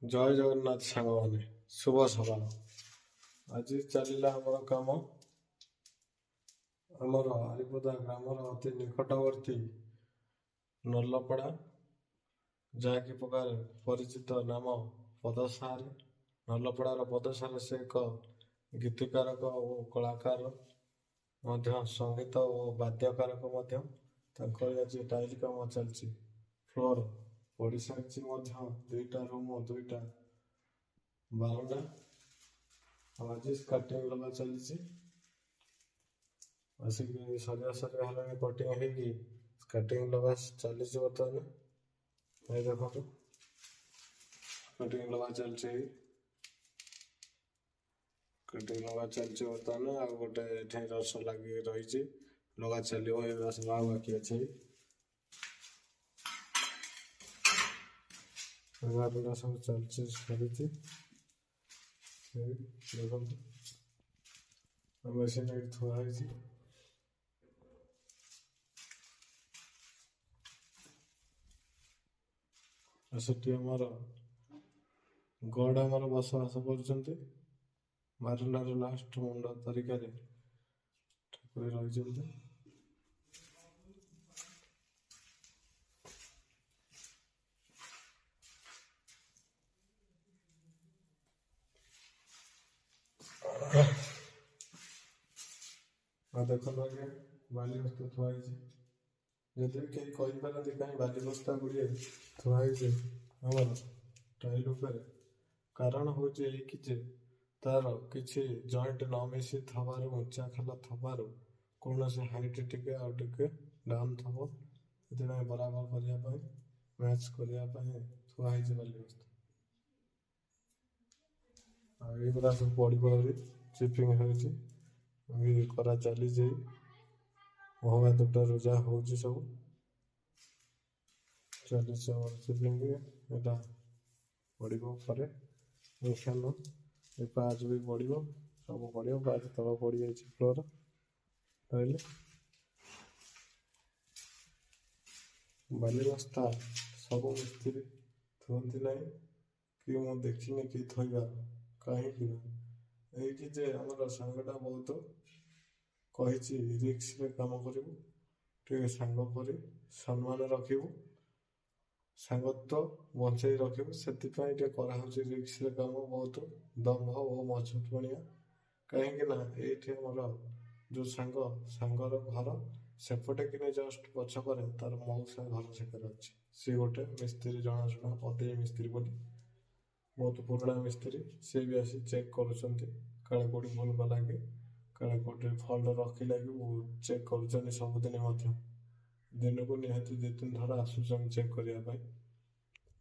ଜୟ ଜଗନ୍ନାଥ ସାଙ୍ଗମାନେ, ଶୁଭ ସକାଳ। ଆଜି ଚାଲିଲା ଆମର କାମ। ଆମର ଆରିପଦା ଗ୍ରାମର ଅତି ନିକଟବର୍ତ୍ତୀ ନର୍ଲପଡ଼ା, ଯାହାକି ପ୍ରକାର ପରିଚିତ ନାମ ପଦସାରେ। ନର୍ଲପଡ଼ାର ପଦସାରେ ସେ ଏକ ଗୀତିକାରକ ଓ କଳାକାର ମଧ୍ୟ, ସଙ୍ଗୀତ ଓ ବାଦ୍ୟକାରକ ମଧ୍ୟ। ତାଙ୍କର ଆଜି ଟାଇଲ କାମ ଚାଲିଛି। ଫ୍ଲୋର ପଡ଼ିସାରିଛି ମଧ୍ୟ, ଦୁଇଟା ରୁମ, ଦୁଇଟା ବାରଣ୍ଡା। ଆଉ ଆଜି ସ୍କାଟିଂ ଲଗା ଚାଲିଛି। ଆସିକି ସରିବା ସରିବା ହେଲାଣି, କଟିଂ ହେଇକି ସ୍କାଟିଂ ଲଗା ଚାଲିଛି ବର୍ତ୍ତମାନ। ଏଇ ଦେଖନ୍ତୁ, କଟିଂ ଲଗା ଚାଲିଛି, କଟିଂ ଲଗା ଚାଲିଛି ବର୍ତ୍ତମାନ। ଆଉ ଗୋଟେ ଏଠି ରସ ଲାଗି ରହିଛି, ଲଗା ଚାଲିବ। ଏ ରସ ଆଉ ବାକି ଅଛି। ବାରଣ୍ଡା ସବୁ ଚାଲିଛି, ସରିଛି। ଏଇ ଦେଖନ୍ତୁ, ମେସିନ୍ ଏଇଠି ଥୁଆ ହେଇଛି। ଆଉ ସେଠି ଆମର ଗଡ ଆମର ବସବାସ କରୁଛନ୍ତି। ବାରଣ୍ଡାର ଲାଷ୍ଟ ମୁଣ୍ଡ ତରିକାରେ ଠାକୁର ରହିଛନ୍ତି। ଆଉ ଦେଖନ୍ତୁ ଆଜ୍ଞା, ବାଲି ବସ୍ତା ଥୁଆ ହେଇଛି। ଯଦି ବି କେହି କହିପାରନ୍ତି କାହିଁ ବାଲି ବସ୍ତା ଗୁଡ଼ିଏ ଥୁଆ ହେଇଛି ଆମର ଟାଇଲ ଉପରେ, କାରଣ ହଉଛି ଏଇକି ଯେ ତାର କିଛି ଜଏଣ୍ଟ ନ ମିଶି ଥବାରୁ, ଉଞ୍ଚା ଖାଲ ଥବାରୁ, କୌଣସି ହାଇଟ୍ ଟିକେ ଆଉ ଟିକେ ଡାଉନ୍ ଥବ, ସେଥିପାଇଁ ବରାବର କରିବା ପାଇଁ, ମ୍ୟାଚ୍ କରିବା ପାଇଁ ଥୁଆ ହେଇଛି ବାଲି ବସ୍ତା। ଆଉ ଏଇଗୁଡ଼ା ସବୁ ପଡ଼ିବ, ଆହୁରି ଚିପିଂ ହେଉଛି ବି କରା ଚାଲିଛି। ଭଙ୍ଗା ତୁଟା ରୁଜା ହଉଛି, ସବୁ ଚାଲିଛି ଆମର ଚିପିଂ। ଏଇଟା ପଡ଼ିବ ପରେ ମୁଖ୍ୟ। ଏ ପାହାଚ ବି ପଡ଼ିବ, ସବୁ ପଡ଼ିବ। ପାହାଚ ତଳ ପଡ଼ିଯାଇଛି ଫ୍ଲୋର ରହିଲେ। ବାଲି ବସ୍ତା ସବୁ ମିସ୍ତ୍ରୀ ଥୁଅନ୍ତି ନାହିଁ କି ମୁଁ ଦେଖିନି କି ଥୋଇବାର। କାହିଁକି ନା ଏଇକି ଯେ ଆମର ସାଙ୍ଗଟା ବହୁତ କହିଛି, ରିସ୍କରେ କାମ କରିବୁ, ଟିକେ ସାଙ୍ଗ ପରି ସମ୍ମାନ ରଖିବୁ, ସାଙ୍ଗତ୍ୱ ବଞ୍ଚେଇ ରଖିବୁ, ସେଥିପାଇଁ ଟିକେ କରାହେଉଛି ରିସ୍କରେ କାମ, ବହୁତ ଦମ୍ଭ ଓ ମଜବୁତ ପଣିଆ। କାହିଁକି ନା ଏଇଠି ଆମର ଯୋଉ ସାଙ୍ଗ, ସାଙ୍ଗର ଘର ସେପଟେ କିନି ଜଷ୍ଟ ପଛକରେ ତାର ମଉସା ଘର ସେକରେ ଅଛି। ସିଏ ଗୋଟେ ମିସ୍ତ୍ରୀ ଜଣାଶୁଣା, ପଦେଇ ମିସ୍ତ୍ରୀ ବୋଲି, ବହୁତ ପୁରୁଣା ମିସ୍ତ୍ରୀ। ସିଏ ବି ଆସି ଚେକ୍ କରୁଛନ୍ତି, କାଳେ କୋଉଠି ଭୁଲ କଲା କି, କାଳେ କୋଉଠି ଫଲ୍ଟ ରଖିଲା କି, ଚେକ୍ କରୁଛନ୍ତି ସବୁଦିନ ମଧ୍ୟ। ଦିନକୁ ନିହାତି 2-3 ଥର ଆସୁଛନ୍ତି ଚେକ୍ କରିବା ପାଇଁ।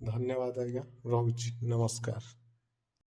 ଧନ୍ୟବାଦ ଆଜ୍ଞା, ରହୁଛି, ନମସ୍କାର।